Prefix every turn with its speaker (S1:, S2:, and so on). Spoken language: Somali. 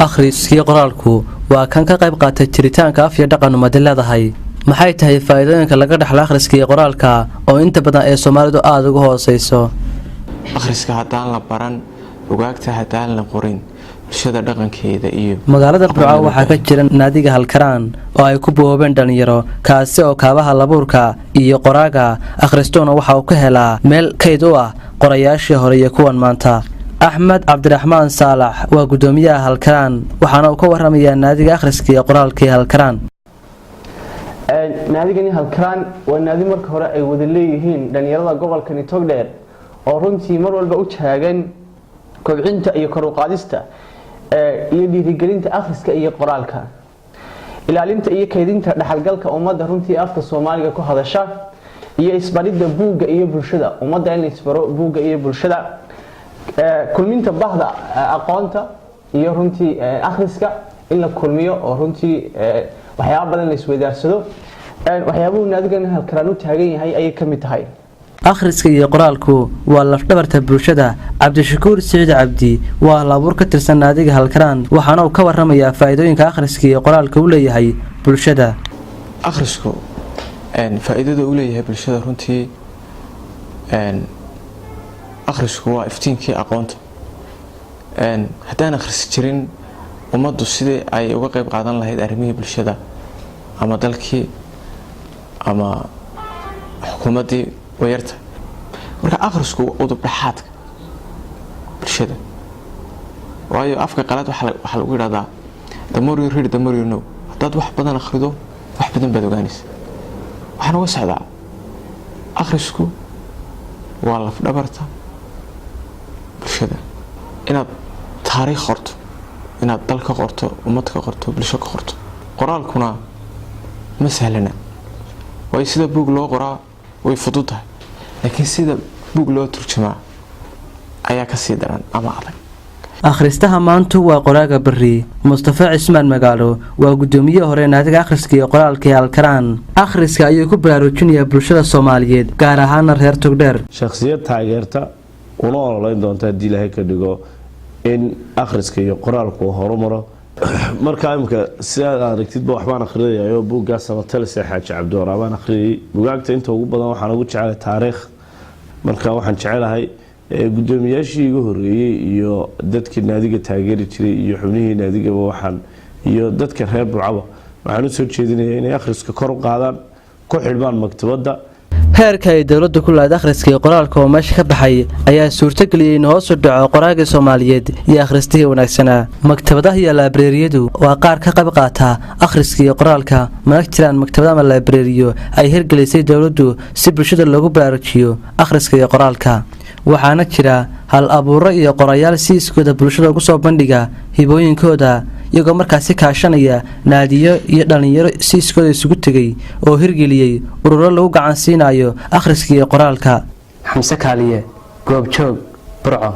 S1: Akhriskii qoraalku waa kan ka qayb qaatay jiritaanka af iyo dhaqan ummadi leedahay. Maxay tahay faa'iidooyinka laga dhexla akhriska iyo qoraalka oo inta badan ee Soomaalidu aada uga hooseyso?
S2: Akhriska haddaan la baran, bugaagta haddaan la qorin, bulshada dhaqankeeda iyo
S1: Magaalada Burco waxaa ka jira naadiga Halkaraan oo ay ku boobeen dhalinyaro, kaasi oo kaabaha labuurka iyo qoraaga. Akhristuuna waxa uu ka helaa meel kayd u ah qorayaashii hore iyo kuwan maanta. Axmed Cabdiraxmaan Saalax waa guddoomiyaha Halkaraan, waxaana uu ka waramayaa naadiga akhriska iyo qoraalkii Halkaraan.
S3: Naadigani Halkaraan waa naadi marka hore ay wada leeyihiin dhalinyarada gobolkani Togdheer, oo runtii mar walba u taagan kobcinta iyo kor u qaadista iyo dhiirigelinta akhriska iyo qoraalka, ilaalinta iyo kaydinta dhaxalgalka ummadda runtii afka Soomaaliga ku hadasha, iyo isbaridda buugga iyo bulshada, ummadda in la isbaro buugga iyo bulshada, kulminta bahda aqoonta iyo runtii akhriska in la kulmiyo, oo runtii waxyaaba badan la isweydaarsado. Waxyaabuhu naadigan Halkaraan u taagan yahay ayay ka mid tahay.
S1: Akhriska iyo qoraalku waa lafdhabarta bulshada. Cabdishakuur Siciid Cabdi waa halabuur ka tirsan naadiga Halkaraan, waxaana uu ka waramayaa faa'iidooyinka akhriska iyo qoraalka u leeyahay bulshada.
S2: Akhrisku faa'iidada uu leeyahay bulshada, runtii akhrisku waa iftiinkii aqoonta. Haddaan akhris jirin, ummaddu sidii ay uga qayb qaadan lahayd arrimihii bulshada ama dalkii ama xukuumaddii wayarta. Marka akhrisku waa udub dhexaadka bulshada, waayo afka qalaad waxaa lagu yidhahdaa "The more you read, the more you know." Haddaad wax badan akhrido, wax badan baad ogaanaysa. Waxaan uga socdaa, akhrisku waa lafdhabarta bulshada. Inaad taariikh qorto, inaad dal ka qorto, ummad ka qorto, bulsho ka qorto, qoraalkuna ma sahlana, waayo sida buug loo qoraa way fudud tahay, laakiin sida buug loo turjumaa ayaa kasii daran ama adag.
S1: Akhristaha maantu waa qoraaga beri. Mustafa Cismaan Magaalo waa guddoomiye hore naadiga akhriska iyo qoraalka ee Alkaraan. Akhriska ayuu ku baraarujinayaa bulshada Soomaaliyeed, gaar ahaana reer Togdheer.
S4: Shakhsiyad taageerta una ololeyn doonta, haddii Ilaahay ka dhigo, in akhriska iyo qoraalku uu horumaro. Markaa imika sidaad aragtidba waxbaan akhriyayo, buuggaa Samatelse Xaaji Cabdiwaraab baan akhriyay. Bugaagta inta ugu badan waxaan ugu jecelahay taariikh. Marka waxaan jecelahay guddoomiyaashii iga horeeyey iyo dadkii naadiga taageeri jiray iyo xubnihii naadigaba waxaan iyo dadka reer Burcaba waxaan usoo jeedinaya inay akhriska kor u qaadaan, ku xidhmaan maktabadda.
S1: Heerka ay dowladdu ku lahayd akhriska iyo qoraalka oo meesha ka baxay ayaa suurtageliyey in hoos u dhaco qoraagii Soomaaliyeed iyo akhristihii wanaagsanaa. Maktabadaha iyo laabareeriyadu waa qaar ka qayb qaata akhriska iyo qoraalka. Mana jiraan maktabad ama laabareeriyo ay hirgelisay dowladdu si bulshada loogu baraarujiyo akhriska iyo qoraalka. Waxaana jira hal abuuro iyo qorayaal si iskooda bulshada ugu soo bandhiga hibooyinkooda, iyagoo markaasi kaashanaya naadiyo iyo dhallinyaro si iskooda isugu tegay oo hirgeliyey ururo lagu gacan siinayo akhriska iyo qoraalka. Xamse Kaaliye, Goobjoog, Burco.